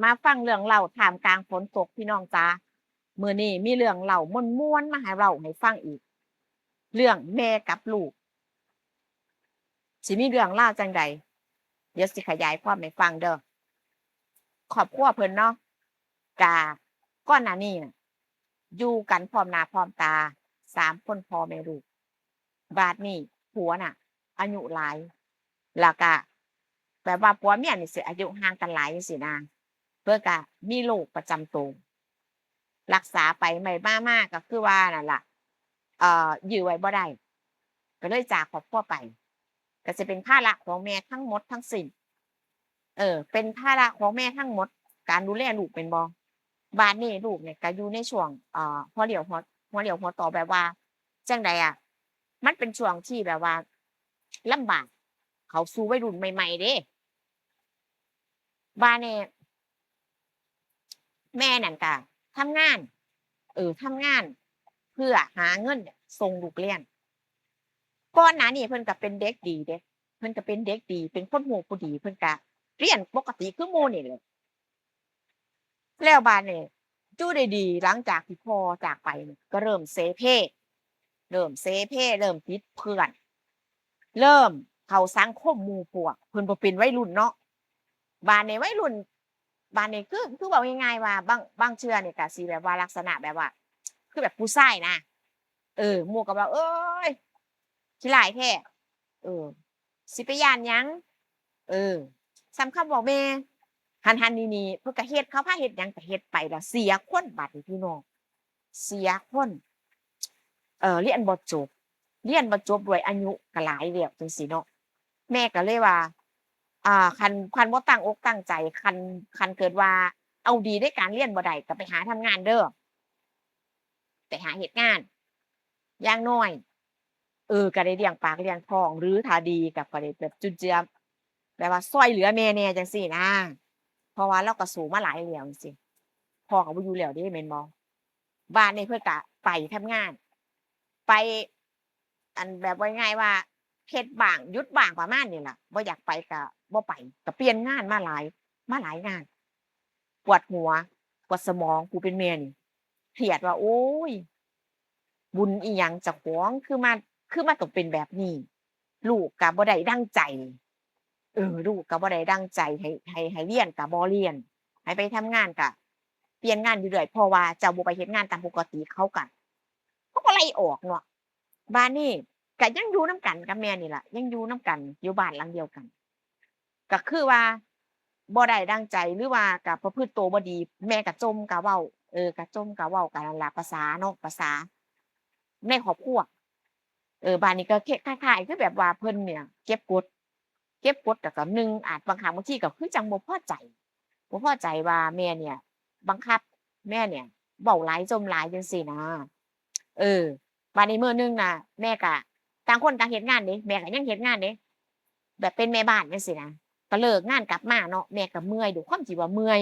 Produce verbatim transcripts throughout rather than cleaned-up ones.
มาฟังเรื่องเล่าท่ามกลางฝนตกพี่น้องจ๋า มื้อนี้มีเรื่องเล่าม่วนๆมาให้เล่าให้ฟังอีก เรื่องแม่กับลูก สิมีเรื่องราวจั่งใด เดี๋ยวสิขยายความให้ฟังเด้อ ครอบครัวเพิ่นเนาะ กะก่อนหน้านี้น่ะ อยู่กันพร้อมหน้าพร้อมตา สามคนพ่อแม่ลูก บาดนี้ผัวน่ะ อายุหลาย แล้วกะ แบบว่าผัวเมียนี่สิอายุห่างกันหลายจั่งซี้นะ เพิ่นกะมีโรคประจำตัว รักษาไปไม่มามาก็คือว่านั่นล่ะ เอ่อ ยื้อไว้บ่ได้ ก็เลยจากครอบครัวไป ก็สิเป็นภาระของแม่ทั้งหมดทั้งสิ้น เออ เป็นภาระของแม่ทั้งหมด การดูแลลูกแม่นบ่ บาดนี้ลูกเนี่ยก็อยู่ในช่วง เอ่อ หัวเลี้ยวหัว หัวเลี้ยวหัวต่อ แบบว่า จั่งใดอะ มันเป็นช่วงที่แบบว่าลำบาก เข้าสู่วัยรุ่นใหม่ๆเด้ บาดนี้ แม่นั่นกะทำงาน เออ ทำงาน เพื่อหาเงินเนี่ยส่งลูกเรียน ก่อนหน้านี้เพิ่นก็เป็นเด็กดีเด้ เพิ่นก็เป็นเด็กดี เป็นคนฮู้ผู้ดี เพิ่นก็เรียนปกติคือหมู่นี่แหละ แล้วบาดนี้ อยู่ดีๆ หลังจากที่พ่อจากไปนี่ ก็เริ่มเสเพ เริ่มเสเพ เริ่มติดเพื่อน เริ่มเข้าสังคมหมู่พวก เพิ่นบ่เป็นวัยรุ่นเนาะ บาดนี้วัยรุ่น บาดนี้คือ คือเว้าง่ายๆว่า บาง บางเทื่อนี่ก็สิแบบว่าลักษณะแบบว่า คือแบบผู้ชายนะ เออ หมู่ก็ว่า เอ้ย ขี้ร้ายแท้ เออ สิไปย้านหยัง เออ ส่ำคำเว้าแม่ หั้นๆ นี่ๆ เพิ่นก็เฮ็ด เขาพาเฮ็ดหยังก็เฮ็ดไป แล้วเสียคนบาดนี้พี่น้อง เสียคน เอ่อ เรียนบ่จบ เรียนบ่จบด้วยอายุก็หลายแล้วจั่งซี้เนาะ แม่ก็เลยว่า อ่า คัน คันบ่ตั้งอกตั้งใจ คัน คันเกิดว่าเอาดีในการเรียนบ่ได้ ก็ไปหาทำงานเด้อ ไปหาเฮ็ดงาน อย่างน้อย เออ ก็ได้เลี้ยงปากเลี้ยงท้อง หรือถ้าดีก็ ก็ได้แบบจุนเจือ แบบว่าซ่อยเหลือแม่แหน่จั่งซี้นะ เพราะว่าลาวก็สู้มาหลายแล้วจั่งซี้ พ่อก็บ่อยู่แล้วเด้ แม่นบ่ บาดนี้เพิ่นก็ไปทำงาน ไป อันแบบว่าง่ายๆว่าเฮ็ดบ้างหยุดบ้างประมาณนี้ล่ะ บ่อยากไปก็บ่ไป ก็เปลี่ยนงานมาหลาย มาหลายงาน ปวดหัว ปวดสมอง ผู้เป็นแม่นี่เครียดว่า โอ๊ย บุญอิหยังเจ้าของ คือมา คือมาต้องเป็นแบบนี้ ลูกก็บ่ได้ดังใจ เออ ลูกก็บ่ได้ดังใจ ให้ ให้ ให้เรียนก็บ่เรียน ให้ไปทำงานก็เปลี่ยนงานอยู่เรื่อย เพราะว่าเจ้าบ่ไปเฮ็ดงานตามปกติ เขาก็ เขาก็ไล่ออกเนาะ บาดนี้ก็ยังอยู่นำกันกับแม่นี่ล่ะ ยังอยู่นำกัน อยู่บ้านหลังเดียวกัน ก็คือว่าบ่ได้ดังใจ หรือว่าก็ประพฤติตัวบ่ดี แม่ก็จ่มก็เว้า เออ ก็จ่มก็เว้า ก็นั่นล่ะ ภาษาเนาะ ภาษาในครอบครัว เออ บาดนี้ก็คล้ายๆ คือแบบว่าเพิ่นเนี่ย เก็บกด เก็บกด แล้วก็หนึ่ง อาจบางครั้งบางทีก็คือจั่งบ่พอใจ บ่พอใจว่าแม่เนี่ยบังคับ แม่เนี่ยเว้าหลายจ่มหลายจั่งซี้นะ เออ บาดนี้มื้อหนึ่งน่ะ แม่ก็ต่างคนต่างเฮ็ดงานเด้ แม่ก็ยังเฮ็ดงานเด้ แบบเป็นแม่บ้านจั่งซี้นะ ก็เลิกงานกลับมาเนาะ แม่ก็เมื่อย ด้วยความที่ว่าเมื่อย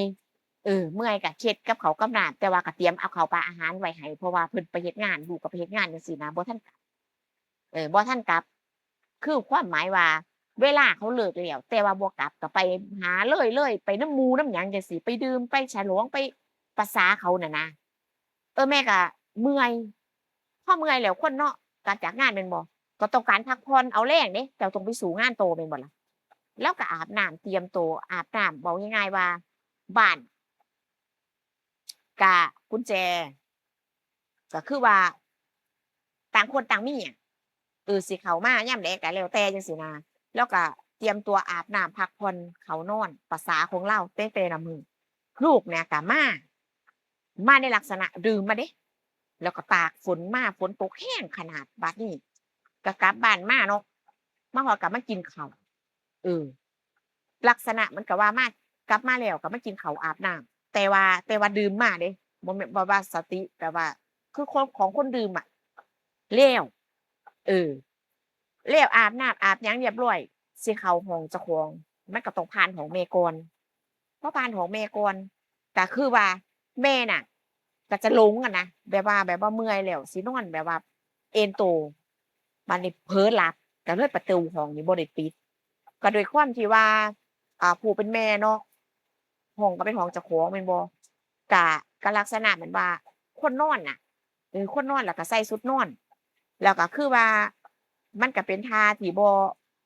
เออ เมื่อยก็เฮ็ดกับข้าวกับน้ำ แต่ว่าก็เตรียมเอาข้าวปลาอาหารไว้ให้ เพราะว่าเพิ่นไปเฮ็ดงาน ลูกก็ไปเฮ็ดงานจั่งซี้นะ บ่ทันกลับ เออ บ่ทันกลับ คือความหมายว่า เวลาเขาเลิกแล้ว แต่ว่าบ่กลับ ก็ไปหาเลยๆ ไปนำหมู่นำหยังจั่งซี้ ไปดื่ม ไปฉลอง ไปประสาเขานั่นนะ เออ แม่ก็เมื่อย พอเมื่อยแล้วคนเนาะ กลับจากงานแม่นบ่ ก็ต้องการพักผ่อน เอาแรงเด้ เจ้าต้องไปสู้งานต่อแม่นบ่ล่ะ ลาวก็อาบน้ำเตรียมตัว อาบน้ำ เว้าง่ายๆว่า บ้าน กะกุญแจ ก็คือว่า ต่างคนต่างมีอะ เออ สิเข้ามายามใดก็แล้วแต่จั่งซี้นะ ลาวก็เตรียมตัวอาบน้ำพักผ่อน เข้านอน ประสาของลาว แต่ แต่ละมื้อ ลูกเนี่ยก็มา มาในลักษณะดื่มมาเด้ แล้วก็ตากฝนมา ฝนตกแฮงขนาด บาดนี้ก็กลับบ้านมาเนาะ มาฮอดก็มากินข้าว เออ ลักษณะมันก็ว่ามากลับมาแล้วก็มากินข้าวอาบน้ำ แต่ว่า แต่ว่าดื่มมาเด้ บ่แม่น บ่ว่าสติ แบบว่า คือคน ของคนดื่มอะ แล้ว เออ แล้วอาบน้ำอาบหยังเรียบร้อย สิเข้าห้องเจ้าของ มันก็ต้องผ่านห้องแม่ก่อน พอผ่านห้องแม่ก่อน ก็คือว่าแม่น่ะ ก็จะหลงอะนะ แบบว่า แบบว่าเมื่อยแล้วสินอน แบบว่าเอนโต บาดนี้เผลอหลับ ก็เลยประตูห้องนี่บ่ได้ปิด ก็ด้วยความที่ว่า อ่า ผู้เป็นแม่เนาะ ห้องก็เป็นห้องเจ้าของแม่นบ่ ก็ ก็ลักษณะเหมือนว่าคนนอนน่ะ เออ คนนอนแล้วก็ใส่ชุดนอน แล้วก็คือว่ามันก็เป็นท่าที่บ่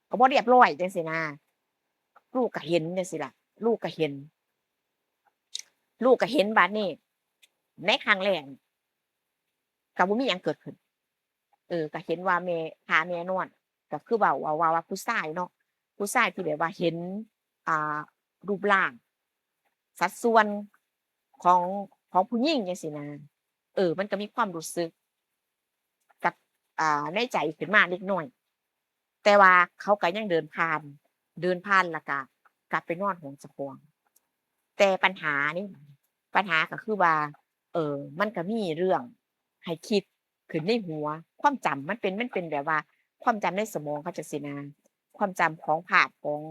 ก็บ่เรียบร้อยจั่งซี้นะ ลูกก็เห็นจั่งซี้ล่ะ ลูกก็เห็น ลูกก็เห็น บาดนี้ ในครั้งแรก ก็บ่มีหยังเกิดขึ้น เออ ก็เห็นว่าแม่ ท่าแม่นอน ก็คือเว้า เว้า เว้าว่าผู้ชายเนาะ ผู้ชายที่แบบว่าเห็น อ่า รูปร่าง สัดส่วนของ ของผู้หญิงจั่งซี้นะ เออ มันก็มีความรู้สึกกับ อ่า ในใจขึ้นมาเล็กน้อย แต่ว่าเขาก็ยังเดินผ่าน เดินผ่านแล้วก็กลับไปนอนห้องเจ้าของ แต่ปัญหานี่ ปัญหาก็คือว่า เออ มันก็มีเรื่องให้คิดขึ้นในหัว ความจำมันเป็น มันเป็นแบบว่าความจำในสมองเขาจั่งซี้นะ ความจำของภาพของ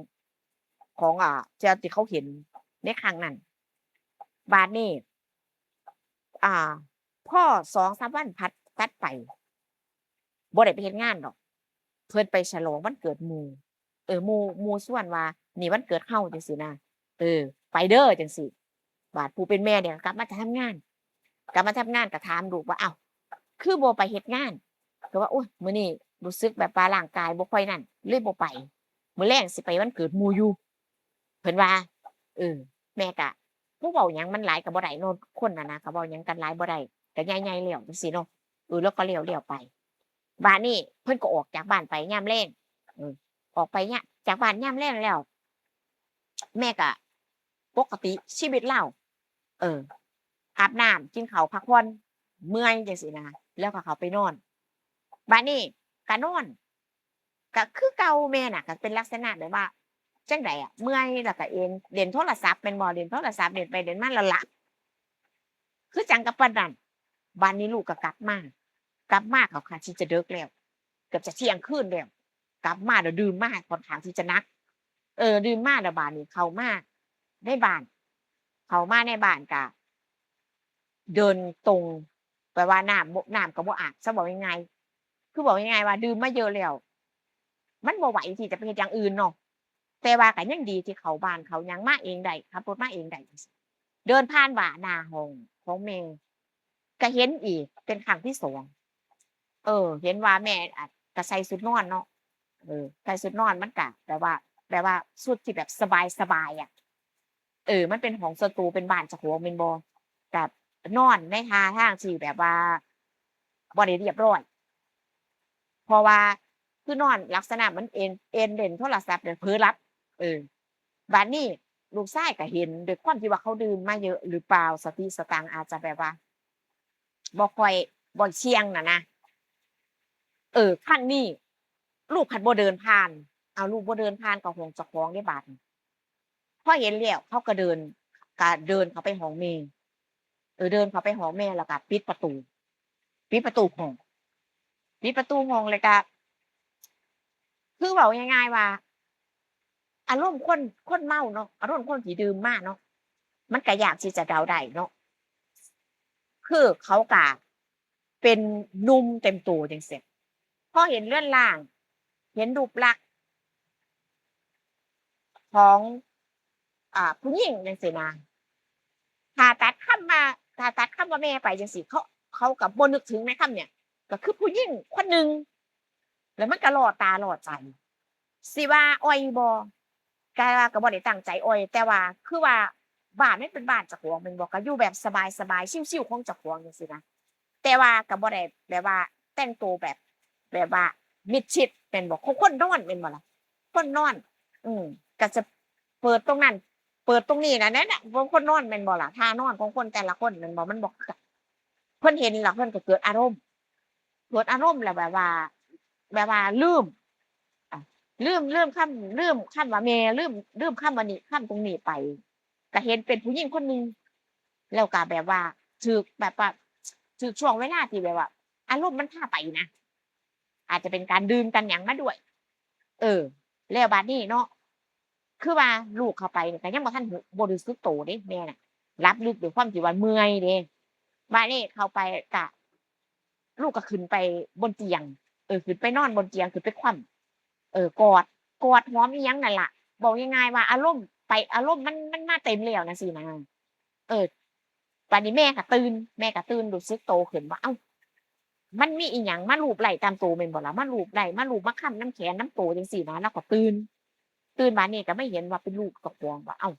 ของ อ่า ที่ ที่เขาเห็นในครั้งนั้น บาดนี้ อ่า พอสองสามวันผัด ตัดไป บ่ได้ไปเฮ็ดงานดอก เพิ่นไปฉลองวันเกิดหมู่ เออ หมู่ หมู่ชวนว่า "นี่วันเกิดเฮา" จั่งซี้นะ เออ "ไปเด้อ" จั่งซี้ บาดผู้เป็นแม่เนี่ยกลับมาจากทำงาน กลับมาทำงานก็ถามลูกว่า "อ้าว คือบ่ไปเฮ็ดงาน" ก็ว่า "โอ๊ย มื้อนี้รู้สึกแบบว่าร่างกายบ่ค่อยนั่น เลยบ่ไป มื้อแลงสิไปวันเกิดหมู่อยู่" เพิ่นว่า เออ แม่ก็ บ่เว้าหยังมันหลายก็บ่ได้เนาะ คนน่ะนะ ก็เว้าหยังกันหลายบ่ได้ ก็ใหญ่ๆแล้วจั่งซี้เนาะ เออ แล้วก็แล้วๆไป บาดนี้เพิ่นก็ออกจากบ้านไปยามแลง เออ ออกไปยะ จากบ้านยามแลงแล้ว แม่ก็ปกติชีวิตลาว เออ อาบน้ำ กินข้าว พักผ่อน เมื่อยจั่งซี้นะ แล้วก็เข้าไปนอน บาดนี้ก็นอน ก็คือเก่า แม่น่ะก็เป็นลักษณะแบบว่า จั่งใดอะ เมื่อยแล้วก็เอน เล่นโทรศัพท์แม่นบ่ เล่นโทรศัพท์ เล่นไปเล่นมาแล้วหลับ คือจั่งกับปานนั้น บาดนี้ลูกก็กลับมา กลับมาก็ค่อนข้างสิจะดึกแล้ว เกือบจะเที่ยงคืนแล้ว กลับมาแล้วดื่มมาค่อนข้างที่จะหนัก เออ ดื่มมาแล้วบาดนี้เข้ามาในบ้าน เข้ามาในบ้านก็ เดินตรง แปลว่าน้ำบ่ น้ำก็บ่อาบซะ เว้าง่ายๆ คือเว้าง่ายๆว่าดื่มมาเยอะแล้ว มันบ่ไหวที่จะไปเฮ็ดอย่างอื่นเนาะ แต่ว่าก็ยังดีที่เข้าบ้านเข้าหยังมาเองได้ ขับรถมาเองได้จั่งซี้ เดินผ่านว่าหน้าห้องของแม่ ก็เห็นอีกเป็นครั้งที่สอง เออ เห็นว่าแม่อะ ก็ใส่ชุดนอนเนาะ เออ ใส่ชุดนอนมันก็แบบว่า แบบว่าชุดที่แบบสบายๆอะ เออ มันเป็นห้องส่วนตัว เป็นบ้านเจ้าของแม่นบ่ ก็นอนในท่าทางที่แบบว่าบ่ได้เรียบร้อย เพราะว่าคือนอนลักษณะมันเอน เอนเล่นโทรศัพท์เนี่ยเผลอหลับ เออ บาดนี้ลูกชายก็เห็น ด้วยความที่ว่าเขาดื่มมาเยอะหรือเปล่า สติสตังค์อาจจะแบบว่า บ่ค่อย บ่เที่ยงน่ะนะ เออ ครั้งนี้ลูกผัดบ่เดินผ่าน เอา ลูกบ่เดินผ่านเข้าห้องเจ้าของเด้บาดนี้ พอเห็นแล้วเขาก็เดิน ก็เดินเข้าไปห้องแม่ เออ เดินเข้าไปห้องแม่แล้วก็ปิดประตู ปิดประตูห้อง ปิดประตูห้องแล้วก็ คือเว้าง่ายๆว่า อารมณ์คน คนเมาเนาะ อารมณ์คนที่ดื่มมาเนาะ มันก็ยากที่จะเดาได้เนาะ คือเขาก็เป็นหนุ่มเต็มตัวจั่งซี้ พอเห็นเรือนร่าง เห็นรูปลักษณ์ ของ อ่า ผู้หญิงจั่งซี้นะ ถ้าตัดคำว่า ถ้าตัดคำว่าแม่ไปจั่งซี้ เขา เขาก็บ่นึกถึงในคำเนี่ย ก็คือผู้หญิงคนหนึ่ง แล้วมันก็ลอตาลอใจ สิว่าอ่อยบ่ แต่ว่าก็บ่ได้ตั้งใจอ่อย แต่ว่าคือว่าบ้านมันเป็นบ้านเจ้าของแม่นบ่ ก็อยู่แบบสบายๆ ชิลๆ ของเจ้าของจั่งซี้นะ แต่ว่าก็บ่ได้แบบว่าแต่งตัวแบบ แบบว่ามิดชิดแม่นบ่ ของคนนอนแม่นบ่ล่ะ คนนอน อืม ก็จะเปิดตรงนั้น เปิดตรงนี้นะ นั่นน่ะ ของคนนอนแม่นบ่ล่ะ ท่านอนของคนแต่ละคนแม่นบ่ มันบ่คือกัน เพิ่นเห็นแล้วเพิ่นก็เกิดอารมณ์ เกิดอารมณ์แล้วแบบว่า แบบว่าลืม อ่ะ ลืม ลืมคำ ลืมคำว่าแม่ ลืม ลืมคำว่านี้ คำตรงนี้ไป ก็เห็นเป็นผู้หญิงคนหนึ่ง แล้วก็แบบว่า ถืกแบบว่า ถืกช่วงเวลาที่แบบว่า อารมณ์มันพาไปนะ อาจจะเป็นการดื่มกันหยังมาด้วย เออ แล้วบาดนี้เนาะ คือว่าลูกเข้าไปนี่ก็ยังบ่ทันหู บ่รู้สึกโตเด้แม่น่ะ หลับลึกด้วยความที่ว่าเมื่อยเด้ บาดนี้เข้าไปก็ ลูกก็ขึ้นไปบนเตียง เออ ขึ้นไปนอนบนเตียง ขึ้นไปคว่ำ เออ กอด กอดหอมอิหยังนั่นล่ะ เว้าง่ายๆว่าอารมณ์ไป อารมณ์มัน มันมา มาเต็มแล้วจั่งซี้นะ เออ บัดนี้แม่ก็ตื่น แม่ก็ตื่นรู้สึกโตขึ้นว่า เอ้า มันมีอิหยังมาลูบไล้ตามโตแม่นบ่ล่ะ มาลูบไล้ มาลูบมาคำนำแขนนำโตจั่งซี้นะ ลาวก็ตื่น ตื่นบาดนี้ก็มาเห็นว่าเป็นลูกเจ้าของว่า เอ้า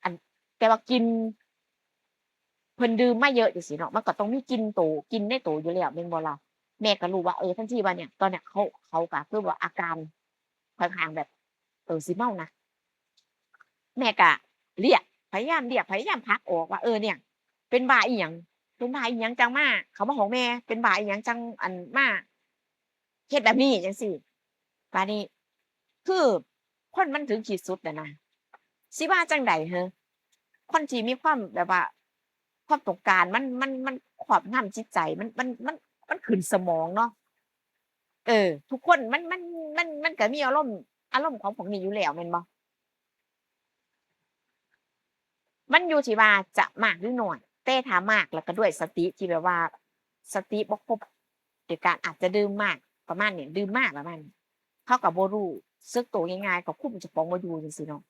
อัน แต่ว่ากลิ่น เพิ่นดื่มมาเยอะจั่งซี้เนาะ มันก็ต้องมีกลิ่นโต กลิ่นในโตอยู่แล้วแม่นบ่ล่ะ แม่ก็รู้ว่า เออ ทันทีว่าเนี่ย ตอนเนี้ยเขา เขาก็คือว่าอาการค่อนข้างแบบ เออ สิเมานะ แม่ก็เรียก พยายามเรียก พยายามผลักออกว่า เออ เนี่ย เป็นบ้าอีหยัง เป็นบ้าอีหยังจั่งมา เข้ามาห้องแม่ เป็นบ้าอีหยังจั่ง อั่น มา เฮ็ดแบบนี้จั่งซี้ บาดนี้ คือคนมันถึงขีดสุดแล้วนะ สิว่าจั่งใดเหรอ คนที่มีความแบบว่า ความต้องการมัน มัน มันครอบงำจิตใจ มัน มัน มัน มันขึ้นสมองเนาะ เออ ทุกคนมัน มัน มัน มันก็มีอารมณ์ อารมณ์ของพวกนี้อยู่แล้วแม่นบ่ มันอยู่ที่ว่าจะมากหรือน้อย แต่ถ้ามากแล้วก็ด้วยสติที่แบบว่า สติบ่ครบ โดยการอาจจะดื่มมาก ประมาณนี้ ดื่มมากประมาณนี้ เขาก็บ่รู้สึกโตง่ายๆ ก็คุมเจ้าของบ่อยู่จั่งซี้เนาะ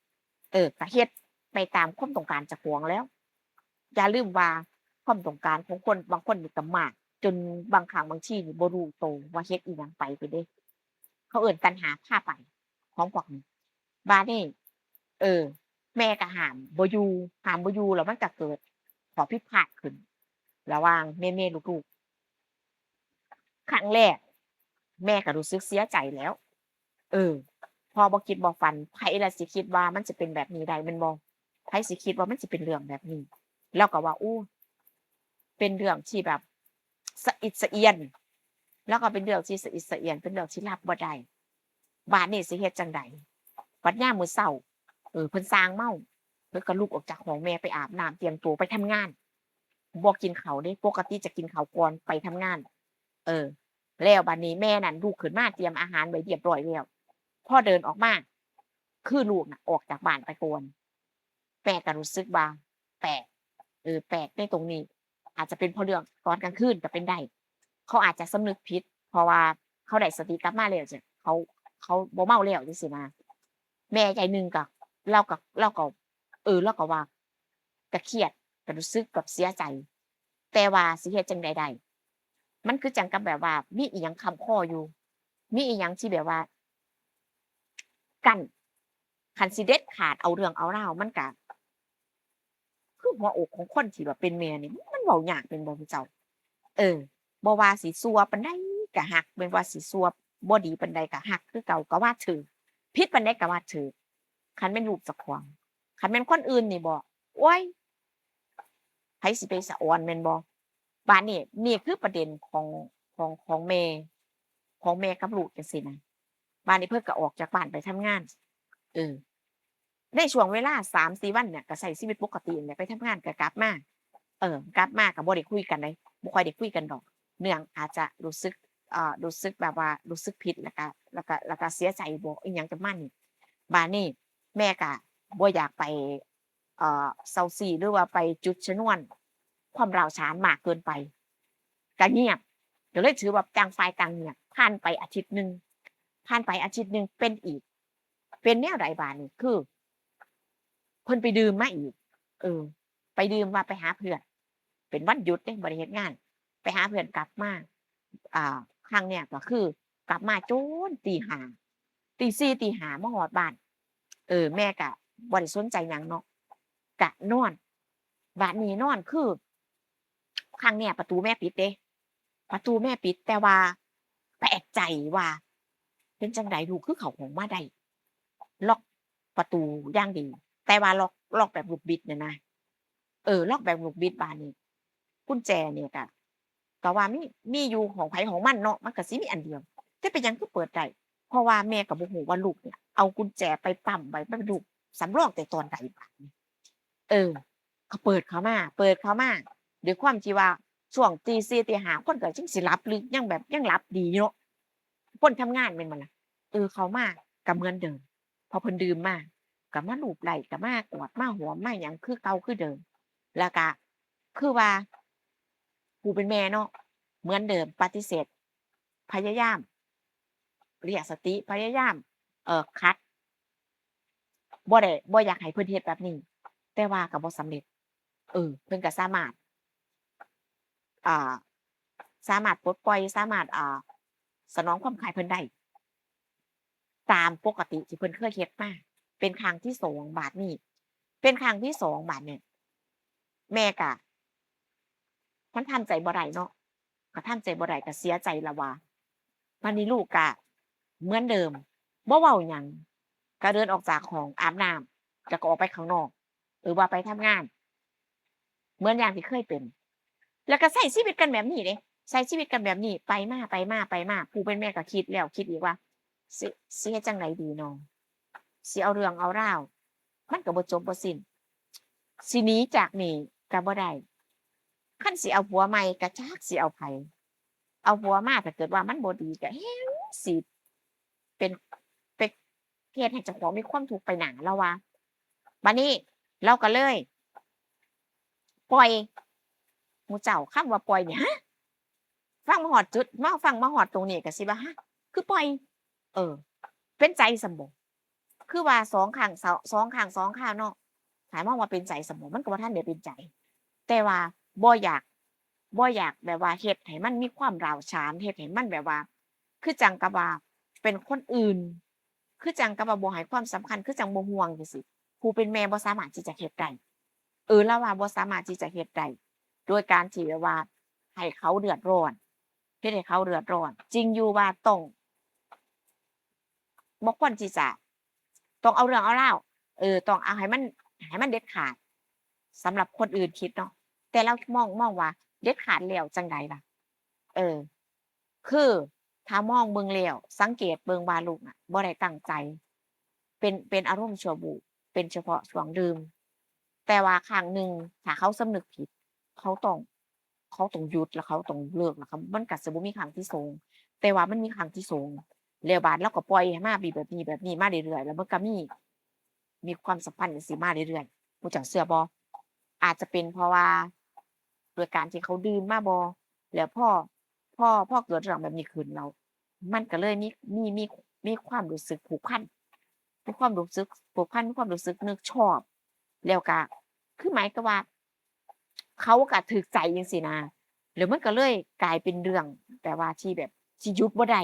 เออ ก็เฮ็ดไปตามความต้องการเจ้าของแล้ว อย่าลืมว่าความต้องการของคนบางคนนี่ก็มาก จนบางครั้งบางทีนี่บ่รู้โตว่าเฮ็ดอิหยังไปพู้นเด้ เขาเอิ้นตัณหาพาไป ของพวกนี้ บาดนี้ เออ แม่ก็ห้ามบ่อยู่ ห้ามบ่อยู่ แล้วมันก็เกิดข้อผิดพลาดขึ้น ระหว่างแม่ๆ ลูกๆ ครั้งแรก แม่ก็รู้สึกเสียใจแล้ว เออ พอบ่คิดบ่ฝัน ไผล่ะสิคิดว่ามันสิเป็นแบบนี้ได้แม่นบ่ ไผสิคิดว่ามันสิเป็นเรื่องแบบนี้ ลาวก็ว่า โอ้ เป็นเรื่องที่แบบสะอิดสะเอียน ลาวก็เป็นเรื่องที่สะอิดสะเอียน เป็นเรื่องที่รับบ่ได้ บาดนี้สิเฮ็ดจั่งใด บัดยามมื้อเช้า เออ เพิ่นส่างเมา เพิ่นก็ลุกออกจากห้องแม่ไปอาบน้ำเตรียมตัวไปทำงาน บ่กินข้าวเด้ ปกติจะกินข้าวก่อนไปทำงาน เออ แล้วบาดนี้แม่นั่นลุกขึ้นมาเตรียมอาหารไว้เรียบร้อยแล้ว พอเดินออกมา คือลูกน่ะออกจากบ้านไปก่อน แม่ก็รู้สึกว่าแปลก เออ แปลกในตรงนี้ อาจจะเป็นเพราะเรื่องตอนกลางคืนก็เป็นได้ เขาอาจจะสำนึกผิด เพราะว่าเขาได้สติกลับมาแล้วจ้ะ เขา เขาบ่เมาแล้วจั่งซี้นะ แม่ใจหนึ่งก็ ลาวก็ ลาวก็ เออ ลาวก็ว่า ก็เครียด ก็รู้สึกแบบเสียใจ แต่ว่าสิเฮ็ดจั่งใดได้ มันคือจั่งกับแบบว่ามีอิหยังค้ำคออยู่ มีอิหยังที่แบบว่ากั้น คันสิเด็ดขาดเอาเรื่องเอาราวมันก็ คือหัวอกของคนที่แบบเป็นแม่นี่ มันเว้ายากแม่นบ่เจ้า เออ บ่ว่าสิชั่วปานใดก็ฮัก แม่นว่าสิชั่วบ่ดีปานใดก็ฮักคือเก่า ก็ว่าถืก ผิดปานใดก็ว่าถืก คันแม่นลูกเจ้าของ คันแม่นคนอื่นนี่บ่ โอ๊ย ไผสิไปสะออนแม่นบ่ บาดนี้ นี่คือประเด็นของ ของ ของแม่ ของแม่กับลูกจั่งซี้นะ บาดนี้เพิ่นก็ออกจากบ้านไปทำงาน เออ ในช่วงเวลาสามสี่วันเนี่ย ก็ใช้ชีวิตปกตินั่นแหละ ไปทำงานก็กลับมา เออ กลับมาก็บ่ได้คุยกันเด้ บ่ค่อยได้คุยกันดอก เนื่องอาจจะรู้สึก เอ่อ รู้สึกแบบว่ารู้สึกผิด แล้วก็ แล้วก็ แล้วก็เสียใจบ่ อิหยังประมาณนี้ บาดนี้แม่ก็บ่อยากไป เอ่อ เซาซี้ หรือว่าไปจุดชนวนความร้าวฉานมากเกินไป ก็เงียบ ก็เลยถือว่าต่างฝ่ายต่างเงียบ ผ่านไปอาทิตย์หนึ่ง ผ่านไปอาทิตย์หนึ่งเป็นอีก เป็นแนวใดบาดนี้ คือ เพิ่นไปดื่มมาอีก เออ ไปดื่มว่าไปหาเพื่อน เป็นวันหยุดเด้ บ่ได้เฮ็ดงาน ไปหาเพื่อนกลับมา อ่า ครั้งเนี้ยก็คือกลับมาจนตีห้า ตีสี่ ตีห้ามาฮอดบ้าน เออ แม่ก็บ่ได้สนใจหยังเนาะ ก็นอน บาดนี้นอนคือ ครั้งเนี้ยประตูแม่ปิดเด้ ประตูแม่ปิด แต่ว่าแปลกใจว่า เป็นจั่งใดลูกคือเข้าห้องมาได้ ล็อกประตูอย่างดี แต่ว่าล็อก ล็อกแบบลูกบิดเนี่ยนะ เออ ล็อกแบบลูกบิด บาดนี้ กุญแจเนี่ยก็ ก็ว่ามี มีอยู่ของไผของมันเนาะ มันก็สิมีอันเดียว แต่เป็นหยังคือเปิดได้ เพราะว่าแม่ก็บ่ฮู้ว่าลูกเนี่ย เอากุญแจไปปั๊มไว้ มันเป็นลูกสำรองแต่ตอนใดบาดนี้ เออ ก็เปิดเข้ามา เปิดเข้ามา ด้วยความที่ว่าช่วงตีสี่ ตีห้า คนก็จั่งสิหลับลึก ยังแบบ ยังหลับดีเนาะ คนทำงานแม่นบ่ล่ะ เออ เข้ามาก็เหมือนเดิม พอเพิ่นดื่มมา ก็มาลูบไล้ ก็มากอด มาหอม มาหยังคือเก่าคือเดิม แล้วก็คือว่า ผู้เป็นแม่เนาะ เหมือนเดิม ปฏิเสธ พยายามเรียกสติ พยายาม เอ่อ ขัด บ่ได้ บ่อยากให้เพิ่นเฮ็ดแบบนี้ แต่ว่าก็บ่สำเร็จ เออ เพิ่นก็สามารถ อ่า สามารถปลดปล่อย สามารถ อ่า สนองความใคร่เพิ่นได้ ตามปกติที่เพิ่นเคยเฮ็ดมา เป็นครั้งที่สองบาดนี้ เป็นครั้งที่สองบาดนี้ แม่ก็ มันทำใจบ่ได้เนาะ ก็ทำใจบ่ได้ ก็เสียใจละว่า บาดนี้ลูกก็เหมือนเดิม บ่เว้าหยัง ก็เดินออกจากห้องอาบน้ำ แล้วก็ออกไปข้างนอก หรือว่าไปทำงาน เหมือนอย่างที่เคยเป็น แล้วก็ใช้ชีวิตกันแบบนี้เด้ ใช้ชีวิตกันแบบนี้ ไปมา ไปมา ไปมา ผู้เป็นแม่ก็คิดแล้วคิดอีกว่า สิ สิเฮ็ดจั่งใดดีน้อ สิเอาเรื่องเอาราว มันก็บ่จบบ่สิ้น สิหนีจากนี่ก็บ่ได้ คันสิเอาผัวใหม่ก็จักสิเอาไผ เอาผัวมาถ้าเกิดว่ามันบ่ดีก็แฮ่งสิเป็น ไปเฮ็ดให้เจ้าของมีความทุกข์ไปหน้า ลาวว่า บาดนี้ลาวก็เลย ปล่อย หมู่เจ้า คำว่าปล่อยนี่ ฮะ ฟังมาฮอดจุด มาฟังมาฮอดตรงนี้ก็สิว่า ฮะ คือปล่อย เออ เป็นใจซั้นบ่ คือว่าสองครั้ง ส- สองครั้งสองคราวเนาะ ถ้ามองว่าเป็นใจซั้นบ่ มันก็บ่ทันได้เป็นใจ แต่ว่าบ่อยาก บ่อยากแบบว่าเฮ็ดให้มันมีความร้าวฉาน เฮ็ดให้มันแบบว่า คือจั่งกับว่าเป็นคนอื่น คือจั่งกับว่าบ่ให้ความสำคัญ คือจั่งบ่ห่วงจั่งซี้ ผู้เป็นแม่บ่สามารถที่จะเฮ็ดได้ เออ ลาวว่าบ่สามารถที่จะเฮ็ดได้ โดยการที่แบบว่าให้เขาเดือดร้อน เฮ็ดให้เขาเดือดร้อน จริงอยู่ว่าต้อง บ่ควรที่จะ ต้องเอาเรื่องเอาราว เออ ต้องเอาให้มัน ให้มันเด็ดขาด สำหรับคนอื่นคิดเนาะ แต่ลาวมอง มองว่าเด็ดขาดแล้วจั่งใดล่ะ เออ คือถ้ามองเบิ่งแล้ว สังเกตเบิ่งว่าลูกน่ะบ่ได้ตั้งใจ เป็น เป็นอารมณ์ชั่ววูบ เป็นเฉพาะช่วงดื่ม แต่ว่าครั้งหนึ่ง ถ้าเขาสำนึกผิด เขาต้อง เขาต้องหยุด แล้วเขาต้องเลิก แล้วเขา มันก็สิบ่มีครั้งที่สอง แต่ว่ามันมีครั้งที่สอง แล้วบาดลาวก็ปล่อยให้มามีแบบนี้ แบบนี้มาเรื่อยๆ แล้วมันก็มี มีความสัมพันธ์จั่งซี้มาเรื่อยๆ หมู่เจ้าเชื่อบ่ อาจจะเป็นเพราะว่า ด้วยการที่เขาดื่มมาบ่ แล้วพอ พอ พอเกิดเรื่องแบบนี้ขึ้นแล้ว มันก็เลยมี มี มี มีความรู้สึกผูกพัน มีความรู้สึกผูกพัน มีความรู้สึกนึกชอบ แล้วก็ คือหมายกับว่า เขาก็ถืกใจจั่งซี้นะ แล้วมันก็เลยกลายเป็นเรื่องแบบว่าที่แบบ ที่หยุดบ่ได้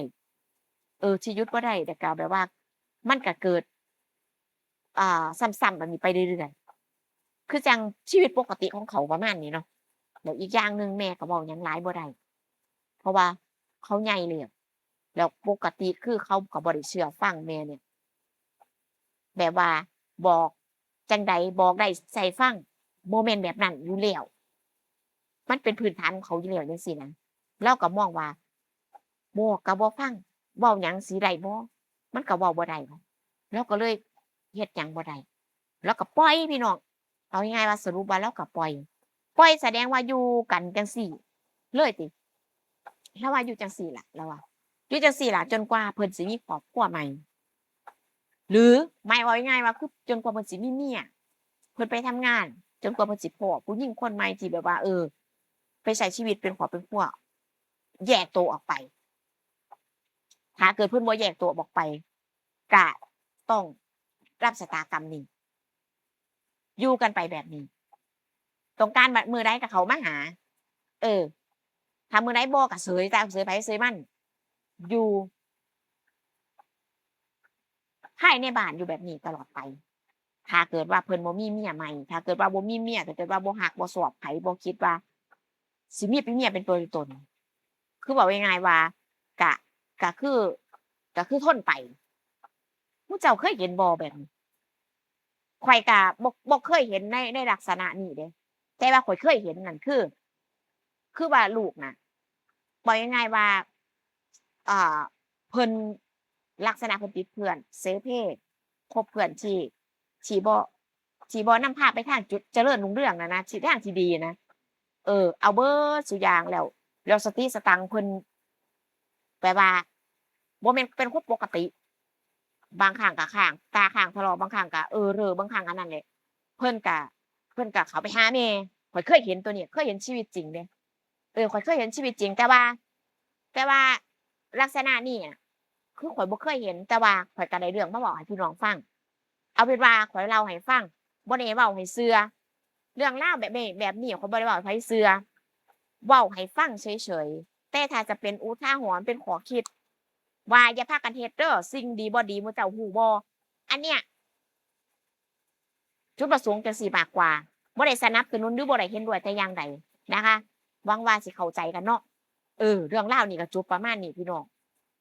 เออ ที่หยุดบ่ได้ แล้วก็แบบว่า มันก็เกิด อ่า ซ้ำๆแบบนี้ไปเรื่อยๆ คือจั่งชีวิตปกติของเขาประมาณนี้เนาะ แล้วอีกอย่างหนึ่งแม่ก็เว้าหยังหลายบ่ได้ เพราะว่าเขาใหญ่แล้ว แล้วปกติคือเขาก็บ่ได้เชื่อฟังแม่เนี่ย แบบว่าบอกจั่งใด บอกได้ใส่ฟัง บ่แม่นแบบนั้นอยู่แล้ว มันเป็นพื้นฐานของเขาอยู่แล้วจั่งซี้นะ ลาวก็มองว่า บอกก็บ่ฟัง เว้าหยังสิได้บ่ มันก็เว้าบ่ได้ ลาวก็เลยเฮ็ดหยังบ่ได้ ลาวก็ปล่อยพี่น้อง เอาง่ายๆว่าสรุปว่าลาวก็ปล่อย ปล่อยแสดงว่าอยู่กันจั่งซี้เลยติ ลาวว่าอยู่จั่งซี้ล่ะ ลาวว่า อยู่จั่งซี้ล่ะ จนกว่าเพิ่นสิมีครอบครัวใหม่ หรือหมายว่าง่ายๆว่าคือจนกว่าเพิ่นสิมีเมีย เพิ่นไปทำงาน จนกว่าเพิ่นสิพ้อผู้หญิงคนใหม่ที่แบบว่า เออ ไปใช้ชีวิตเป็นครอบเป็นครัว แยกตัวออกไป ถ้าเกิดเพิ่นบ่แยกตัวออกไป ก็ต้องรับชะตากรรมนี้ อยู่กันไปแบบนี้ ต้องการมื้อใดก็เข้ามาหา เออ ถ้ามื้อใดบ่ก็เสย ตามเสยไผเสยมัน อยู่ ภายในบ้านอยู่แบบนี้ตลอดไป ถ้าเกิดว่าเพิ่นบ่มีเมียใหม่ ถ้าเกิดว่าบ่มีเมีย ถ้าเกิดว่าบ่ฮักบ่ชอบไผ บ่คิดว่าสิมีเป็นเมียเป็นตัวเป็นตน คือเว้าง่ายๆว่า กะ กะคือ กะคือทนไป หมู่เจ้าเคยเห็นบ่แบบนี้ ข้อยกะบ่ บ่เคยเห็นใน ในลักษณะนี้เด้ แต่ว่าข้อยเคยเห็นนั่นคือ คือว่าลูกน่ะ เว้าง่ายๆว่า อ่า เพิ่น ลักษณะเพิ่นติดเพื่อน เสเพ คบเพื่อนที่ ที่บ่ ที่บ่นำพาไปทางจุดเจริญรุ่งเรืองน่ะนะ ที่ทางที่ดีนะ เออ เอาเบิดซุอย่างแล้ว แล้วสติสตังค์เพิ่น แบบว่า บ่แม่นเป็นคนปกติ บางครั้งก็ค้าง ตาค้างทะเลาะ บางครั้งก็เออเรอ บางครั้งอันนั้นแหละ เพิ่นก็ เพิ่นก็เข้าไปหาแม่ ข้อยเคยเห็นตัวนี้ เคยเห็นชีวิตจริงเด้ เออ ข้อยเคยเห็นชีวิตจริง แต่ว่า แต่ว่าลักษณะนี้อะ คือข้อยบ่เคยเห็น แต่ว่าข้อยก็ได้เรื่องมาเว้าให้พี่น้องฟัง เอาเป็นว่าข้อยเล่าให้ฟัง บ่ได้เว้าให้เชื่อ เรื่องราวแบบนี้ แบบนี้ข้อยบ่ได้เว้าให้ไผเชื่อ เว้าให้ฟังเฉยๆ แต่ถ้าจะเป็นอุทาหรณ์ เป็นข้อคิด ว่าอย่าพากันเฮ็ดเด้อ สิ่งดีบ่ดี หมู่เจ้าฮู้บ่ อันเนี้ย จุดประสงค์จั่งซี้มากกว่า บ่ได้สนับสนุนหรือบ่ได้เห็นด้วยแต่อย่างใดนะคะ หวังว่าสิเข้าใจกันเนาะ เออ เรื่องราวนี่ก็จบประมาณนี้พี่น้อง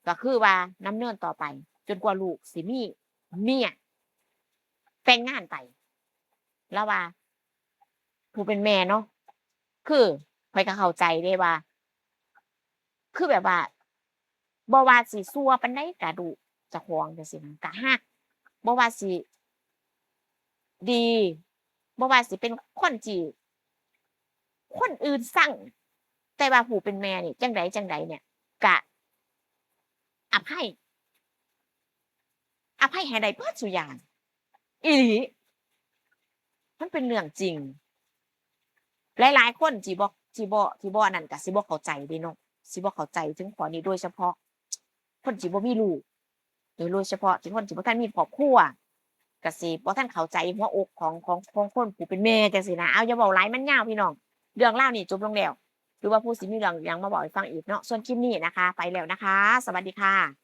ก็คือว่าดำเนินต่อไป จนกว่าลูกสิมีเมีย แต่งงานไป ลาวว่า ผู้เป็นแม่เนาะ คือข้อยก็เข้าใจเด้ว่า คือแบบว่า บ่ว่าสิชั่วปานใดก็ดุเจ้าของจั่งซี้นะ ก็ฮัก บ่ว่าสิดี บ่ว่าสิเป็นคนที่คนอื่นซัง แต่ว่าผู้เป็นแม่นี่จั่งใดจั่งใดเนี่ย ก็อภัย อภัยให้ได้เบิดซุอย่าง อีหลี มันเป็นเรื่องจริง หลายๆ คนสิบ่ สิบ่ สิบ่อันนั้นก็สิบ่เข้าใจเด้เนาะ สิบ่เข้าใจถึงข้อนี้ โดยเฉพาะ คนที่บ่มีลูก โดย โดยเฉพาะที่คนที่บ่ทันมีครอบครัว ก็สิบ่ทันเข้าใจหัวอกของ ของ ของคนผู้เป็นแม่จั่งซี้นะ เอา อย่าเว้าหลายมันยาวพี่น้อง เรื่องราวนี้จบลงแล้ว หรือว่าผู้สิมีเรื่องหยังมาเว้าให้ฟังอีกเนาะ ส่วนคลิปนี้นะคะ ไปแล้วนะคะ สวัสดีค่ะ